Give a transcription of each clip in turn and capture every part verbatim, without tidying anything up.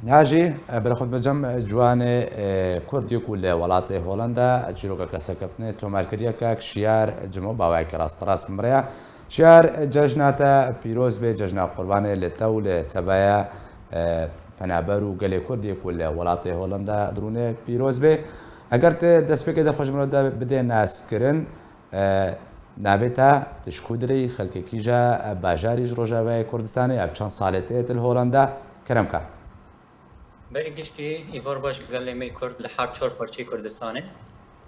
Niha jî, e, berê xwe dibêjim, e, ciwanê, e, Kurd yê ku li welatê Holanda çîrokeke serkeftinê tomar kiriye, kak Şiyar Cimo, bi awayekî rasterast bi min re ye. Şiyar, cejna te pîroz bê, cejna Qurbanê li te û li tebeya, e, penaber û gelê Kurd yê ku li welatê Holanda dirûne pîroz bê. Eger tu destpêkê de xwe ji min re de bidê naskirin, e, navê te, tu ji ku dirê yî, xelkê kîja, e, bajarî ji Rojavayê Kurdistanê, ev çend salê tê tu li Holanda? Kerem ka. Berî gişkî îvar baş gelê me Kurd li her çar parçeyê Kurdistanê.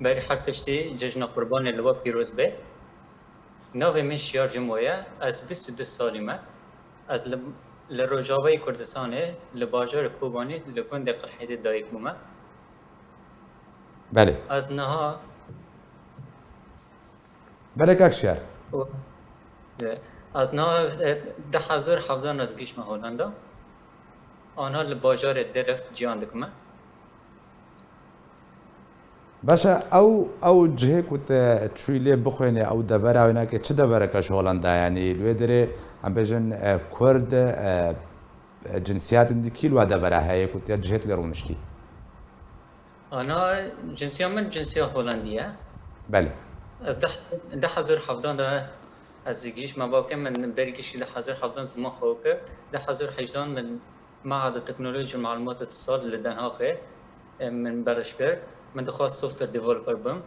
Berî her tiştî cejna Qurbanê li we pîroz be. Navê min Şiyar Cimo ye. Ez bîst û du salî me. Ez li, li Rojavayê Kurdistanê, li bajarê Kobanê, li gundê Qilhêdê dayik bûme. Belê. Ez niha Belê kak Şiyar. Ez niha, e, du hezar hevdan ez gihişme Holanda. Ana li bajarê Delft ciyan dikime. Baş e, ew, ew cihê ku te çûyî lê bixwênê, ew devera wê nake, çi devereke ji Holanda, yanî li wê derê, em bêjin, e, Kurd, e, e, cinsiyetên dî kî li we devera heye ku te cihêt lê rûniştî? Ana, cinsiya min cinsiya Holandî ye. Belê. Ez deh, du hezar hevdan de ez gihişme, bavkê min berî gişkî du hezar hevdan ziman xwe kir. Du hezar hejdan min Meheda Teknolojî û Malûmat û Îtisal li Den Haagê, e, min berj kir. Min dixwest software developer bim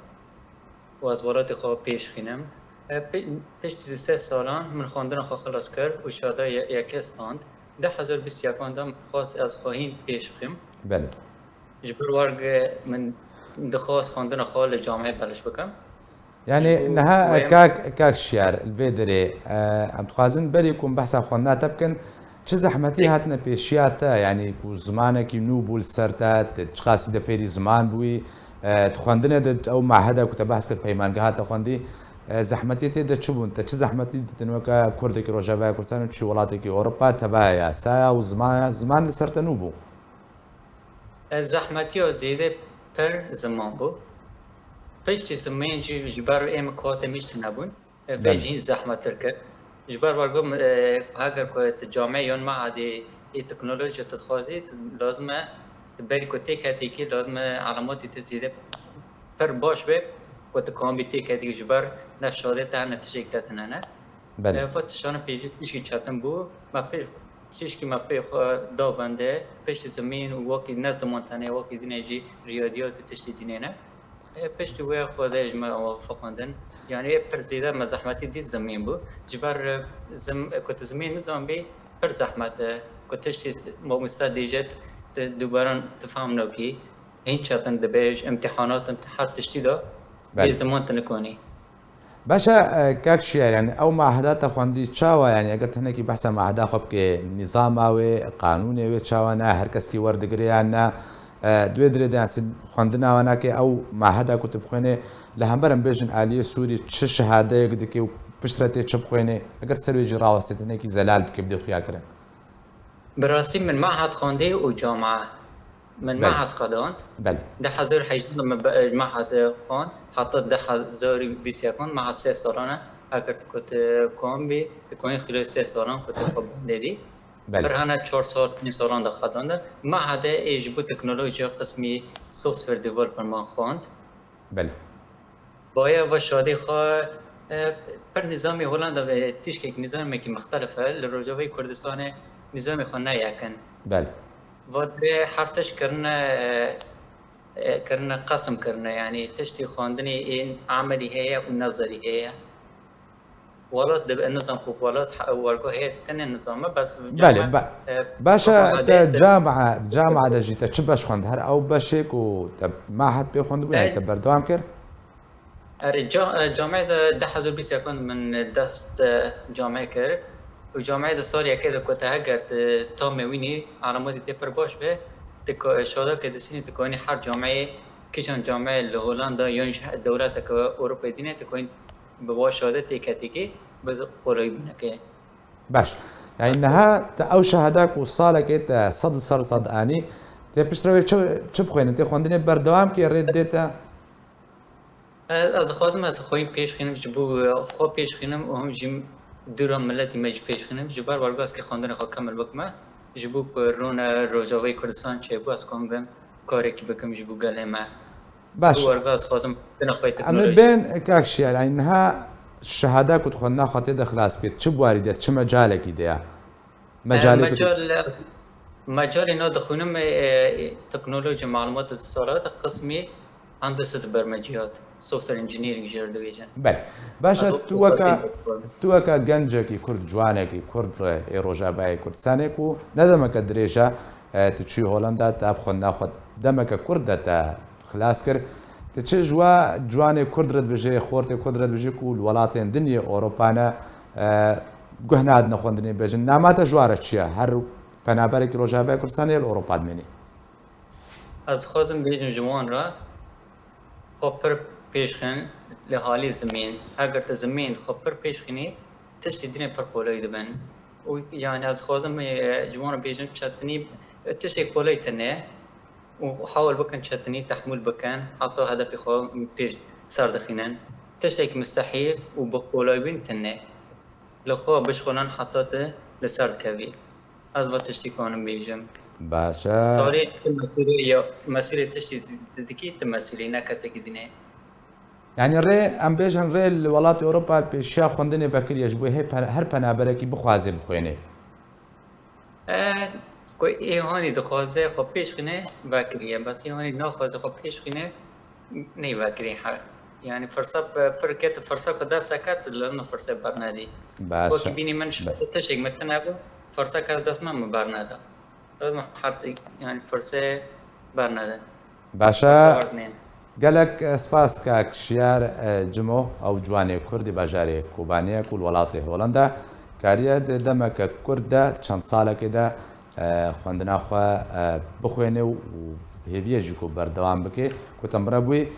û ez welatê xwe pêş xînim. E, pê-, piştî sê salan min xwendina xwe xilas kir û şada ye-, yekê stand. Du hezar bîst û yekan de min dixwest ez xwe hîn pêş bixim. Belê. Ji ber wergê min dixwest xwendina xwe li camiyê berj bikim. Yanî niha, e, kak, kak Şiyar, li vê derê, e, em dixwazin berî ku em behsa xwendina te bikin, çi zehmetî hatine pêşiya te, yanî ku zimanekî nû bû li ser te, tu çiqasî de fêrî ziman bûyî, e, tu xwendinê de ew maheda ku te behs kir peymangeha te xwendî, e, zehmetiyê tê de çi bûn? Te çi zehmetî ditin weke Kurdekî Rojavaya Kurdistanê û çi welatekî Ewropa, tevaya yasaya û ziman, ziman li ser te nû bû? Ez zehmetiya zêde pir ziman bû. Piştî ziman jî ji ber ê min katê min jî tune bûn. E, vê Belê. jî zehmettir kir. Ji ber wergo, e, heger ku tu camê yan meadê ê teknolojiyê tu dixwazî, tu lazim e, tu berî ku têketî kî lazim e elematê te zêde pir baş be, ku tu kanbî têketî ji ber ne şadê te ne tiştek te tune ne. Belê. Ev tiştana pêşî tişkî çetin bû. Me pê, tişkî me pê xwe da bende, piştî zimîn û wekî ne ziman tenê, wekî dînê jî riyadiyat û tiştî dînê ne. E, piştî wê Xwedê ji me ava fixwendin. Yanî wê pir zêde me zehmetî dît zimîn bû. Ji ber, e, zim-, ku tu zimîn nizanbî, pir zehmet e. Ku tiştî mamoste dêje, tu dubaran tu fehm nakî. Hîn çetin dibe, ji îmtîhanatan her tiştî de Belê. bê ziman tu nikonî. Baş e, e, kak Şiyar, yanî ew maheda te xwendî çawa, yanî eger tenekî behsa maheda xwe bike, nîzama wê, qanûnê wê çawa ne, her keskî werdigire yan ne, e, di wê dirê de, yanî xwendina we nake, ew maheda ku tu bixwênê, li hember em bêjin aliyê Sûrî çi şehadeyek dike û piştre tê çi bixwênê, eger ser wê jî rawestê tenekî zelal bike bidê xuyakirin. Bi rastî min mehed xwendî û camia. Min Belê. mehed qedand. Belê. Du hezar hejdan min be-, mehed xwend, heta du hezar û bîst û yekan mehed sê salan e. Eger tu ku tu kombî, tu koyên xîlê sê salan ku tu xwe bandê dî. Belê. Pir hene çar sal, pênc salan de qedand e. Mehedê ê ji bo teknolojiya qismî software development xwend. Belê. Vaye va şadê xwe, e, pir nîzamê Holanda ve tişkek nîzamekî mixtelif e. Li Rojavayê Kurdistanê nîzamê xwe ne yek in. Belê. Va divê her tişt kirine, e, e, kirine qesim kirine. Yanî tiştî xwendinê ên emelî heye û nezerî heye. Welat dibe, nizam ku welat he-, wergo heye tenê nizam e, bes Belê, camia, ba-, e, baş e, te camia, camia de jî te çi beş xwend? Her ew beşê ku te mehed pê xwendibû, yanî te berdewam kir? Erê, ca-, e, camê de du hezar bîst û yekan min dest, e, camê kir. Û camê de sal yekê de ku te heger tu tamê wînî, elematê tê pir baş be, tu ka-, şadakê distînî tu kanî her cameyê, kîjan cameyê li Holanda yan jî dewleteke Ewropayê dînê, tu kanî bi wa şade têketîkî bi qolayî bineke. Baş. Yanî niha te ew şehada ku salekê te sed li ser sed anî, tê piştre wê çi, çi bixwêne? Tê xwendinê berdewam kê, rê dê te? Ez, ez dixwazim ez xweyî pêş xînim, ji bo xwe pêş xînim û him jî dûra miletî me jî pêş xînim. Ji ber wergo ez kê xwendinê xwe kemil bikime. Ji bo ku rûne Rojavayê Kurdistan çêbû, ez kom bim karekî bikim ji bo gelê me. Baş. Warga ez xwazim bina xwe Em ê teknolojî. Bên kak Şiyar, yani niha şehada ku xwendina xwe tê de xilas bît, çi buarî de, çi mecalekî de ya? Mecalê mecal, mecalê na dixwînim e, teknolojî, malumat û dîsalat, qismî hendese di bermeciyat, software engineering jê re dibêjin. Belê. Baş e, Ez tu wek weka, wextî tu weka gencekî Kurd, ciwanekî Kurd re ê Rojavayê Kurdistanê ku ne demeke dirêj e, e, tu çûyî Holanda, te ev xwendina xwe demeke kurt de te xilas kir. Tu çi ji we ciwanê Kurd re dibêjî, xortê Kurd re dibêjî ku li welatên din yê Ewropa ne, e, guh nadine xwendinê bêjin. Nama te ji wan re çi ye? Her penaberekî Rojavayê Kurdistanê li Ewropa dimênî. Ez dixwazim bêjim ji wan re, xwe pir pêş xin li halê zimên. Eger tu zimên xwe pir pêş xinî, tiştê dinê pir qolay dibin. Û yani ez dixwazim, e, ji wan re bêjim, çetinî, e, tiştê qolay tune û hawil bikin çetinî tehmûl bikin, heta hedefê xwe pêş ser dixînin. Tiştek mistehîl û bi qolaybîn tune. Li xwe bişxulin heta tu li ser dikevî. Ez va tiştî kanim bêjim. Baş e. Tarî tu mesûlê ya, mesûlê tiştî tu dikî, tu mesûlî, ne kesekî dinê. Yani rê, em bêjin rê li welatê Ewropa pêşiya xwendinê vekiriye ji bo hê pe-, her penaberekî bixwaze bixwêne. E, ku ê hanî dixwaze xwe pêş xine vekiriye, bes ê hanî naxwaze xwe pêş xine neyvekirî her. Yani firsa pe-, pir ket, firsa ku dest te ket, li min firse bernedî. Baş Wekî e. bînî min ji tiştek min tune bû, firsa ket dest min, min berneda. Lazim her ti-, yani firse bernedin. Baş e. Firse bernedin. Gelek, e, spas kak Şiyar, e, Cimo, ew ciwanê Kurdî bajarê Kobaniyê ku li welatê Holanda kariye di demeke kurt de, çend salekê de, e, xwendina xwe, e, bixwêne û hêviye jî ku berdewam bike. Ku te min re bûyî,